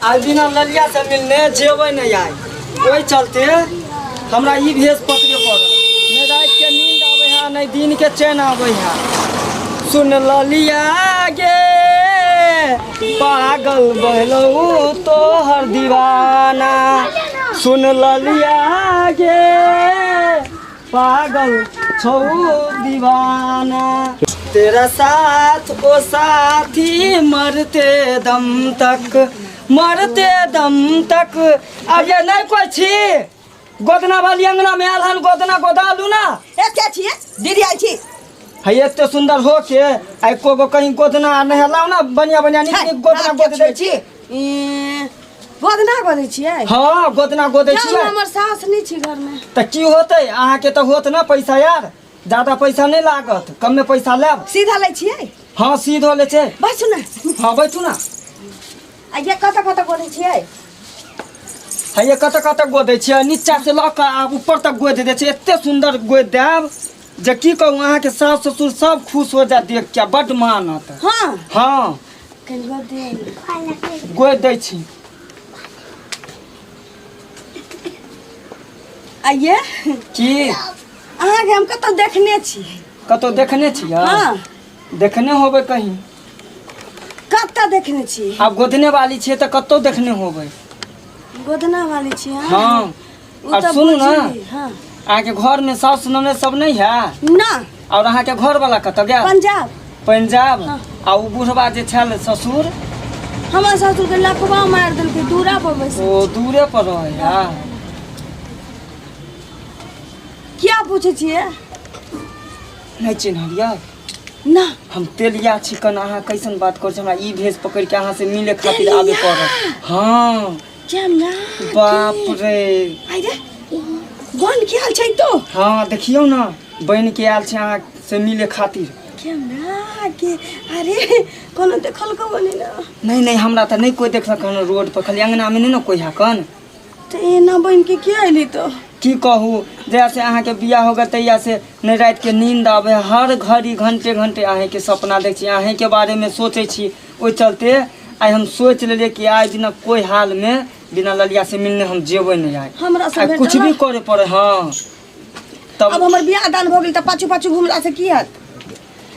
आइ बिना ललिया से मिलने जेबै नहि आइ। ओहि चलते हमरा ई भेष पकड़े पड़ल। नहि रातिके नींद आबै है, नहि दिनके चैन आबै है। सुन ललिया गे, पागल बहलौ तोहर दीवाना। सुन ललिया गे, पागल छौ दीवाना। तेरा साथ ओ साथी मरते दम तक, मरते दम तक। अगे नहीं कोई छी गोदना वाली अंगना में आयल हन, गोदना गोदा लू ना। ए के छियै दीदी आयल छी? है एते सुंदर हो के आ एको गो कहीं गोदना नहीं हलाओ ना, बढ़िया बढ़िया नीक नीक गोदना गोद दै छी। ए, गोदना गोदै छियै? हाँ, गोदना गोदै जाउ, छियै। हमर सास नहि छी घरमे। तऽ की होतै, अहाँके तऽ होत ना पैसा यार, ज्यादा पैसा नहीं लागत, कमे पैसा लेब। सीधा लै छियै? हाँ, सीधो ले छै। बैसू ने। हाँ, बैठू ना। आ ये कतऽ कतऽ गोदै छियै? है ये कतऽ कतऽ गोदै छियै? नीचा से लऽ कऽ आब ऊपर तक गोदि दै छै। एते सुंदर गोदि देब जे की कहू, अहाँके सास ससुर सब खुश हो जायत देख के, बड्ड मानत। हाँ। हाँ। कनि गोद दे। गोदि दै छी। आ ये की? अहाँके हम कतऽ देखने छी। कतौ देखने छियै? हाँ। देखने होबै कहीं। कतऽ देखने छी? आब गोदने वाली छियै तऽ कतौ देखने होबै। गोदना वाली छी अहाँ? हाँ। ओ और तऽ सुनू ना। बुझली, हाँ। अहाँके घर में सास ननद सब नहीं है? ना। और अहाँके घर वाला कतऽ गेल? पंजाब। पंजाब? हाँ। आ ओ बुढ़वा जे छल ससुर? हमर ससुर के लकवा मारि देलकै, दूरा पर बैसल। ओ दूरे पर रहै है। किया पूछै छियै? नहीं चिन्हलियै? ना। हम तेलिया छी कन, अहाँ कैसन बात करै छी? हमरा ई भेष पकड़ के अहाँ से मिले खातिर आबे पड़ल। हाँ। केना? बाप रे। आइ रे, बन के आयल छै तो। हाँ, देखियौ ना, बन के आयल छै अहाँ से मिले खातिर। केना के? अरे कोनो देखल को नहीं ना? नहीं नहीं, हमरा तऽ नहीं कोई देखलक हन रोड पर, खाली अंगना में नहीं ना कोई है कन। तऽ एना बन के के अयली तो? की कहू, जहिया से अहाँके बियाह हो गेल तहिया से नहि राति के नींद आबै है, हर घड़ी घंटे घंटे अहींके सपना देखै छी, अहींके बारेमे सोचै छी। ओहि चलते आइ हम सोचि लेलियै कि आइ बिना कोई हाल में बिना ललिया से मिलने हम जेबै नहि आइ। हमरा से आइ कुछ भेटल? भी करे पड़े। हाँ, तब अब हमर बियाह दान भऽ गेल तऽ पाछू पाछू घुमला से की हैत?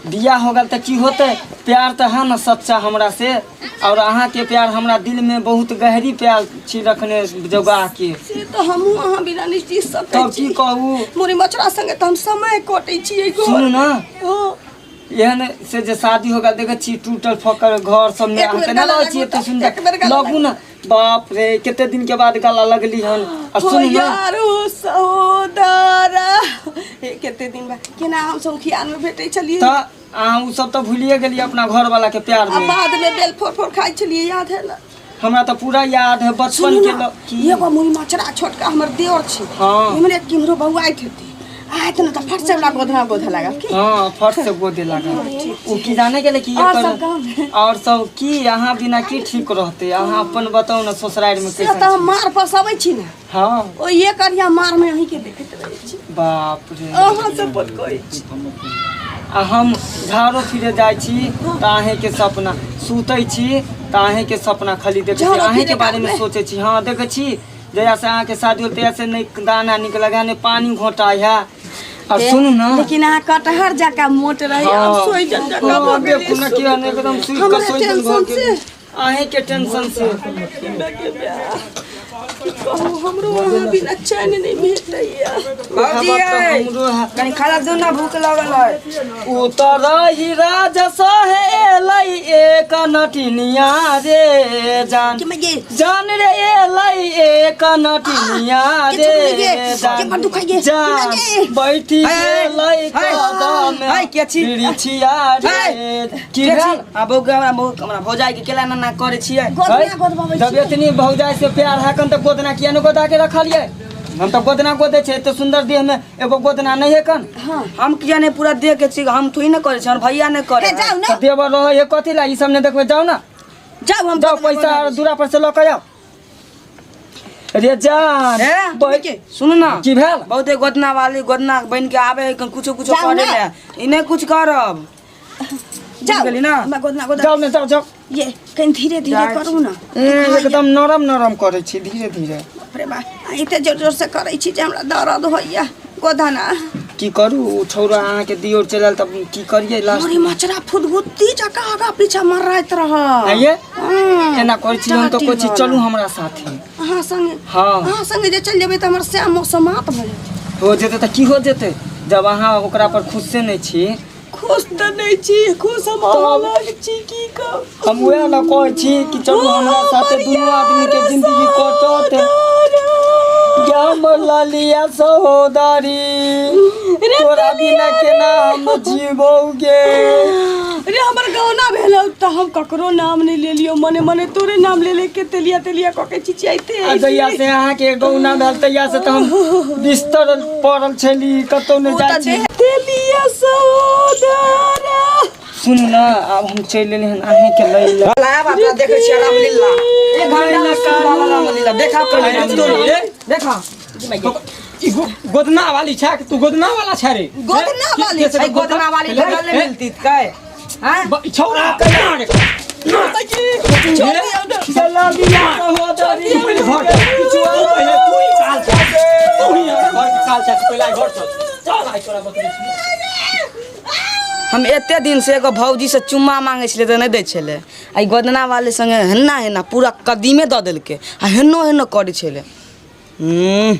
बियाह हो गेल तऽ की होतै, प्यार तऽ है ने सच्चा हमरा से, और अहाँके प्यार हमरा दिल में बहुत गहरी प्यार छी रखने जोगा के। से तऽ हमहूँ अहाँ बिना नहि जी सकै तब की छी। कहू, मुरी मचरा संगे तऽ हम समय कटै छियै घर। सुनू ना। हँ। एहन से जे शादी हो गेल, देखै छी टूटल फकल घर सब में। एक अहाँ बेर केना गला रहै छी लागू एते तऽ, सुन्दर? एक बेर गला लगू ना। बाप रे, कते दिन के बाद गला लगली हन। आ हो सुनू ना। यार, ओ सहोदरा, हे कते दिन बाद केना हम सब खियान में भेटै छलियै। तऽ अहाँ उ सब तऽ भूलिए गेलियै अपना घर वाला के प्यार आ में। बाद में बेल फोड़ फोड़ खाइ छलियै, याद है ना? हमरा तऽ पूरा याद है बचपन सुनू के ना, की? एगो मुड़ी मचरा छोटका हमर देवर छै। हाँ। इम्हरे किम्हरो बौआइत हेतै, आयत ने तऽ फट से हमरा गोधना गोधे लागल की। हाँ, फट से गोदे लागल। उ की जाने गेलै कि और एकर सब कहू ने। और सब की, अहाँ बिना की ठीक रहतै? अहाँ अपन बताउ ने, ससुरारि में से कैसन तऽ हम छी? मार फसबै छी ने। हाँ। ओ एक अरिया मार में अहीं के देखैत रहै छी। बाप रे। अहाँ सब बड कहै छी। आ हम झाड़ो फिरे जाइ छी तऽ अहींके सपना, सुतै छी तऽ अहींके सपना खाली देखै छी, झाड़ो अहींके फिरे बारेमे कालमे? सोचै छी। हँ, देखै छी जहिया से अहाँके शादी होल तहिया से नहि दाना निक लगा, नहि पानी घोटाइ है। और सुनू ना। लेकिन अहाँ कटहर जकाँ मोट रही, आब हाँ। सोइजन जकाँ भऽ हाँ, गेलियै। देखू ने केहन एकदम सुखि कऽ हमरा सोइजन भऽ टेंशन गेल। से। अहींके टेंशन से। की कहू, हमरो अहाँ बिना चैन नहि भेटैया। भौजी यै, हमरो है। कनि खाना दू ना, भूख लागल है। उतर ही राज सहेलै एक नटिनिया रे जान। के मैं ये जान रे एलै एक नटिनिया के रे छोकरी गे, जान। के बड़ दुखाइ गे, जान के गे। बैठी है, गेलै है, कदम है, के छी? बिरिछिया रे। है, की के भेल? छी? आ बौआ, हमरा हमरा भौजाई के केला ना करै छियै? गोदना गोदबाबै जब छियै। एतनी भौजाई से प्यार है कन तऽ गोदना किया ने गोदा के रखलियै? हम तऽ गोदना गोदै छै, एते सुंदर देह में एगो गोदना नहीं है कन। हाँ। हम किया नहीं पूरा देह के छी, हम थोड़ी ना करै छी, हमर भैया नहीं करे। हे जाउ ना। तऽ देवर रहै है कथी ला? ई सब ने देखबै, जाउ ना। जाउ हम जाउ, गोदना पैसा गोदबाबै छी। दूरा पर से लऽ के आउ रे जान। हे, सुनू ना। की भेल? बहुते गोदना वाली गोदना बन के आबे है, कुछो कुछो जाउ करे ना। ले, ई नहीं कुछ करब। जाउ गेली ना? हमरा गोदना गोदना जाउ ने, जाउ जाउ। ये कनि धीरे धीरे करू ना। ए, एकदम नरम नरम करै छी धीरे धीरे। बाप रे बाप, एते जोर जोर से करै छी जे हमरा दर्द होइया गोधना। की करू, ओ छौड़ा अहाँके दियोर चलि आयल तऽ की करियै लास्ट? मोरी मचरा फुदगुत्ती जकाँ आगा पीछा मरैत रह। आइये हँ, एना करै छी हम तऽ कहै छी टाटी। चलू हमरा साथे। अहाँ संगे? हँ। अहाँ संगे जे चलि जेबै तऽ हमर श्याम मौसमात भऽ जेतै। हो जेतै तऽ की हो जेतै, जब अहाँ ओकरा पर खुशे नहि छी? खुश तऽ नहि छी, खुश हम अहाँ लग छी, की कहू। हम उएह लए कहै छी कि चलू हमरा साथे, दुनू आदमी के जिंदगी कटत। हमर ललिया सहोदरी, तोरा बिना केना हम जीबौ गे? रे, हमर गौना भेल तऽ हम ककरो नाम नहि लेलियो, मने मने तोरे नाम ले ले के तेलिया तेलिया कऽ के चिचियाइते। आ जहिया से अहाँके गौना भेल तहिया से तऽ हम बिस्तर पड़ल छली, कतौ नहि जाइ छी। तेलिया सहोदरा। सुनू ने, आब हम चलि एली हन अहींके लै लए। लाब अपना देखै छियै रामलीला, एक घंटा सुन बाबा रामलीला देखा पहिले। रामलीला देखा। ई गोदना वाली छै कि तू गोदना वाला छै रे? गोदना वाली। ए, गोदना वाली लगल नहि मिलती कै? हैं? छौड़ा कना रे? ललिया सहोदरी। तू पहिले घर चल। तू पहिले, तू ही चाल चल, तू ही हमर घर के चाल चल। पहिले आइ घर चल, चल आइ तोरा बतबै छी। हम एते दिन से एगो भौजी से चुम्मा मांगे छलै तऽ नहि दै छलै, आ ई गोदना वाले संगे हेना हेना पूरा कदीमे दऽ देलकै आ हेनो हेनो करै छलै। हम्म।